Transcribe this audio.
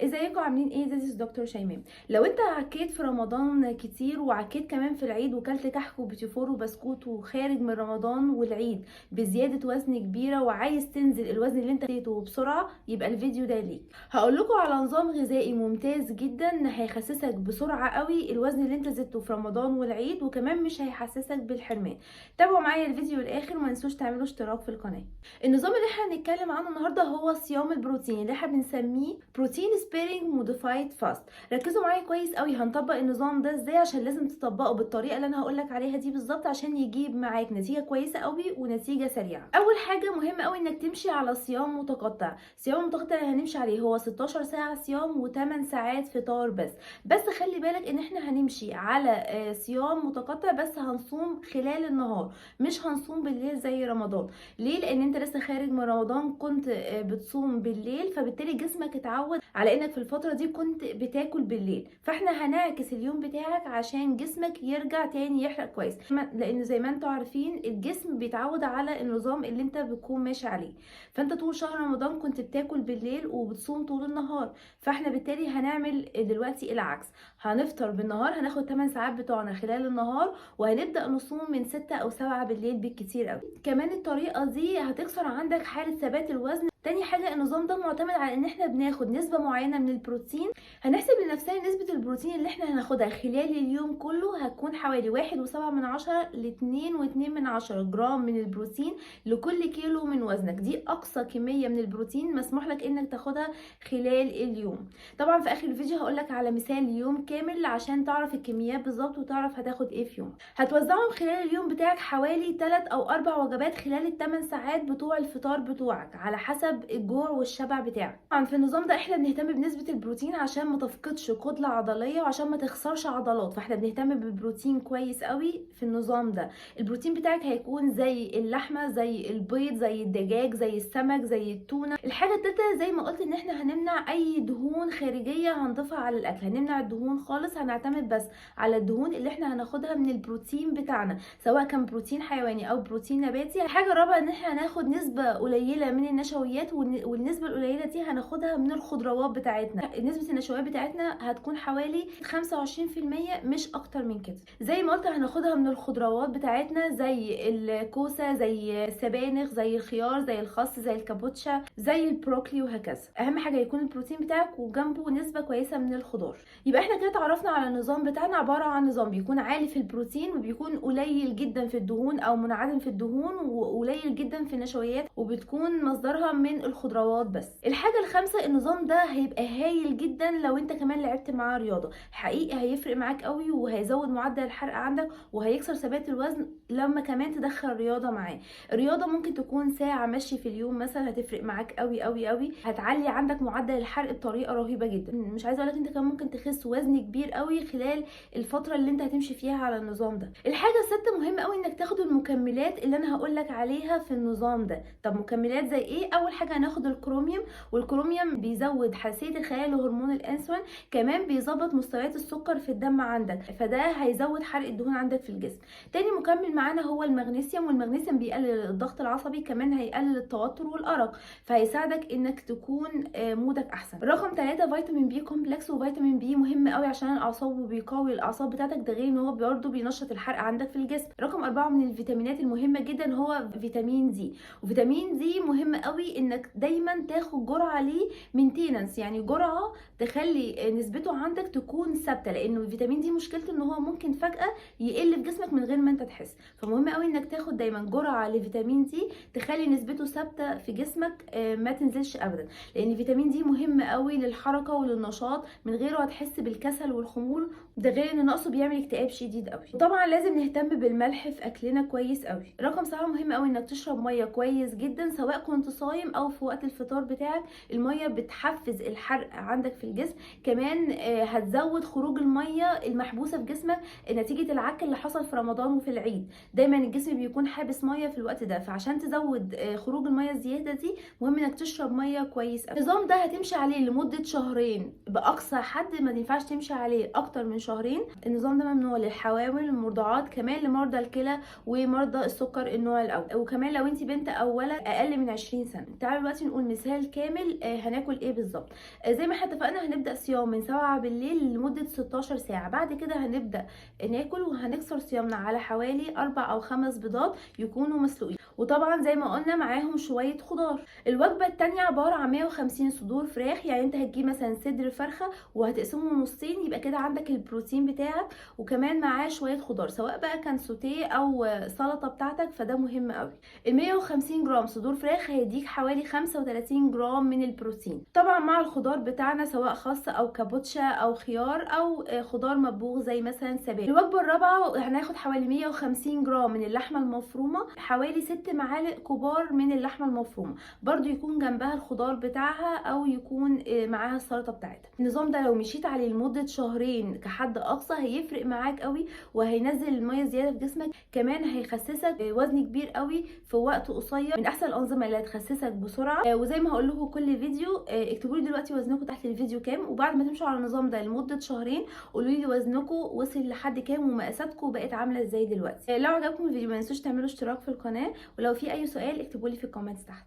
ازيكم عاملين ايه؟ this is دكتور شيماء. لو انت عكيت في رمضان كتير وعكيت كمان في العيد وكلت كحك وبيتيفور وبسكوت وخارج من رمضان والعيد بزيادة وزن كبيرة وعايز تنزل الوزن اللي انت زدته بسرعة، يبقى الفيديو ده ليك. هقول لكم على نظام غذائي ممتاز جدا هيخسسك بسرعة قوي الوزن اللي انت زدته في رمضان والعيد، وكمان مش هيحسسك بالحرمان. تابعوا معايا الفيديو للاخر وما تنسوش تعملوا اشتراك في القناة. النظام اللي احنا هنتكلم عنه النهارده هو صيام البروتين اللي احنا بنسميه protein sparing modified fast. ركزوا معايا كويس قوي هنطبق النظام ده ازاي، عشان لازم تطبقه بالطريقة اللي انا هقولك عليها دي بالظبط عشان يجيب معاك نتيجة كويسة قوي ونتيجة سريعة. اول حاجة مهم قوي انك تمشي على صيام متقطع. صيام متقطع اللي هنمشي عليه هو 16 ساعة صيام و8 ساعات فطار بس خلي بالك ان احنا هنمشي على صيام متقطع بس هنصوم خلال النهار، مش هنصوم بالليل زي رمضان. ليه؟ لان انت لسه خارج من رمضان كنت بتصوم بالليل، فبالتالي جسمك اتعود على انك في الفترة دي كنت بتاكل بالليل، فاحنا هنعكس اليوم بتاعك عشان جسمك يرجع تاني يحرق كويس، لان زي ما انتوا عارفين الجسم بيتعود على النظام اللي انت بتكون ماشي عليه. فانت طول شهر رمضان كنت بتاكل بالليل وبتصوم طول النهار، فاحنا بالتالي هنعمل دلوقتي العكس، هنفطر بالنهار، هناخد 8 ساعات بتوعنا خلال النهار، وهنبدأ نصوم من 6 او 7 بالليل بالكتير قوي. كمان الطريقة دي هتكسر عندك حالة ثبات الوزن. تاني حاجة النظام ده معتمد على ان احنا بناخد نسبة معينة من البروتين. هنحسب لنفسنا نسبة البروتين اللي احنا هناخدها خلال اليوم كله هتكون حوالي 1.7 ل2.2 جرام من البروتين لكل كيلو من وزنك. دي اقصى كمية من البروتين مسموح لك انك تاخدها خلال اليوم. طبعا في اخر الفيديو هقولك على مثال يوم كامل عشان تعرف الكميات بالظبط وتعرف هتاخد ايه في يوم. هتوزعهم خلال اليوم بتاعك حوالي 3 او 4 وجبات خلال ال8 ساعات بتوع الفطار بتوعك على حسب الجوع والشبع بتاعك. طبعا في النظام ده احنا بنهتم بنسبة البروتين عشان ما تفقدش كتلة عضلية وعشان ما تخسرش عضلات، فاحنا بنهتم بالبروتين كويس قوي في النظام ده. البروتين بتاعك هيكون زي اللحمة، زي البيض، زي الدجاج، زي السمك، زي التونة. الحاجة التالتة زي ما قلت ان احنا هنمنع اي دهون خارجية هنضيفها على الاكل، هنمنع الدهون خالص، هنعتمد بس على الدهون اللي احنا هناخدها من البروتين بتاعنا سواء كان بروتين حيواني او بروتين نباتي. الحاجة الرابعة ان احنا هناخد نسبة قليلة من النشويات، والنسبة القليلة دي هناخدها من الخضروات بتاعتنا. نسبة النشويات بتاعتنا هتكون حوالي 25% مش اكتر من كده. زي ما قلت هناخدها من الخضروات بتاعتنا زي الكوسة، زي السبانخ، زي الخيار، زي الخس، زي الكابوتشا، زي البروكلي وهكذا. اهم حاجة يكون البروتين بتاعك وجنبه نسبة كويسة من الخضار. يبقى احنا كده اتعرفنا على النظام بتاعنا، عبارة عن نظام بيكون عالي في البروتين وبيكون قليل جدا في الدهون او منعدم في الدهون وقليل جدا في النشويات، وبتكون مصدرها من الخضروات بس. الحاجة الخامسة النظام ده هيبقى هايل جدا لو انت كمان لعبت معاه رياضة، حقيقي هيفرق معاك قوي وهيزود معدل الحرق عندك وهيكسر ثبات الوزن لما كمان تدخل رياضة معاه. الرياضة ممكن تكون ساعة مشي في اليوم مثلا، هتفرق معاك قوي قوي قوي، هتعلي عندك معدل الحرق بطريقة رهيبة جدا. مش عايزة اقولك انت كمان ممكن تخس وزن كبير قوي خلال الفترة اللي انت هتمشي فيها على النظام ده. الحاجة السادسة مهم قوي انك تاخد المكملات اللي انا هقولك عليها في النظام ده. طب مكملات زي ايه؟ اول حاجة هناخد الكروميوم، والكروميوم بيزود حساسية الخلايا لهرمون الانسولين، كمان بيظبط مستويات السكر في الدم عندك، فده هيزود حرق الدهون عندك في الجسم. تاني مكمل معانا هو المغنيسيوم، والمغنيسيوم بيقلل الضغط العصبي، كمان هيقلل التوتر والارق، فهيساعدك انك تكون مودك احسن. رقم 3 فيتامين B complex، وفيتامين B مهم قوي عشان الاعصاب وبيقوي الاعصاب بتاعتك، ده غير ان هو برضه بينشط الحرق عندك في الجسم. رقم 4 من الفيتامينات المهمة جدا هو فيتامين D، وفيتامين D مهم قوي انك دايما تاخد جرعة ليه maintenance، يعني جرعة تخلي نسبته عندك تكون ثابتة، لانه الفيتامين D مشكلته ان هو ممكن فجاة يقل في جسمك من غير ما انت تحس، فمهم قوي انك تاخد دايما جرعة لفيتامين D تخلي نسبته ثابتة في جسمك، ما تنزلش ابدا، لان فيتامين D مهم قوي للحركة وللنشاط، من غيره هتحس بالكسل والخمول، ده غير ان نقصه بيعمل اكتئاب شديد قوي. طبعا لازم نهتم بالملح في اكلنا كويس قوي. رقم 7 مهم قوي انك تشرب مية كويس جدا سواء كنت صايم او في وقت الفطار بتاعك. المية بتحفز الحرق عندك في الجسم، كمان هتزود خروج المية المحبوسه في جسمك نتيجة العك اللي حصل في رمضان وفي العيد. دايما الجسم بيكون حابس مية في الوقت ده، فعشان تزود خروج المية الزيادة دي مهم انك تشرب مية كويس قوي. النظام ده هتمشي عليه لمدة شهرين باقصى حد، ما ينفعش تمشي عليه اكتر من شهرين. النظام ده ممنوع للحوامل، المرضعات، كمان لمرضى الكلى ومرضى السكر النوع الاول، وكمان لو انت بنت او ولد اقل من 20 سنة. تعالوا تعالوا دلوقتي نقول مثال كامل هناكل ايه بالظبط. زي ما احنا اتفقنا هنبدا صيام من 7 بالليل لمدة 16 ساعة. بعد كده هنبدا ناكل وهنكسر صيامنا على حوالي 4 او 5 بيضات يكونوا مسلوقين، وطبعا زي ما قلنا معاهم شوية خضار. الوجبة الثانية عبارة عن 150 صدور فراخ، يعني انت هتجيب مثلا صدر فرخة وهتقسمه نصين، يبقى كده عندك البروتين بتاعك، وكمان معاه شوية خضار سواء بقى كان سوتيه او سلطة بتاعتك، فده مهم قوي. ال 150 جرام صدور فراخ هيديك حوالي 35 جرام من البروتين، طبعا مع الخضار بتاعنا سواء خس او كابوتشا او خيار او خضار مطبوخ زي مثلا سبانخ. الوجبة الرابعة هناخد حوالي 150 جرام من اللحمة المفرومه، حوالي 6 معالق كبار من اللحمة المفرومه، برضو يكون جنبها الخضار بتاعها او يكون معاها السلطة بتاعتها. النظام ده لو مشيت عليه لمدة شهرين كحد اقصى هيفرق معاك قوي، وهينزل المية زيادة في جسمك، كمان هيخسسك وزن كبير قوي في وقت قصير. من احسن الانظمة اللي هتخسسك بسرعة. وزي ما هقول لكم كل فيديو، اكتبوا لي دلوقتي وزنكم تحت الفيديو كام، وبعد ما تمشوا على النظام ده لمدة شهرين قولوا لي وزنكم وصل لحد كام ومقاساتكم بقت عامله ازاي دلوقتي. لو عجبكم الفيديو ما تنسوش تعملوا اشتراك في القناة، ولو في اي سؤال اكتبوا لي في ال comments تحت.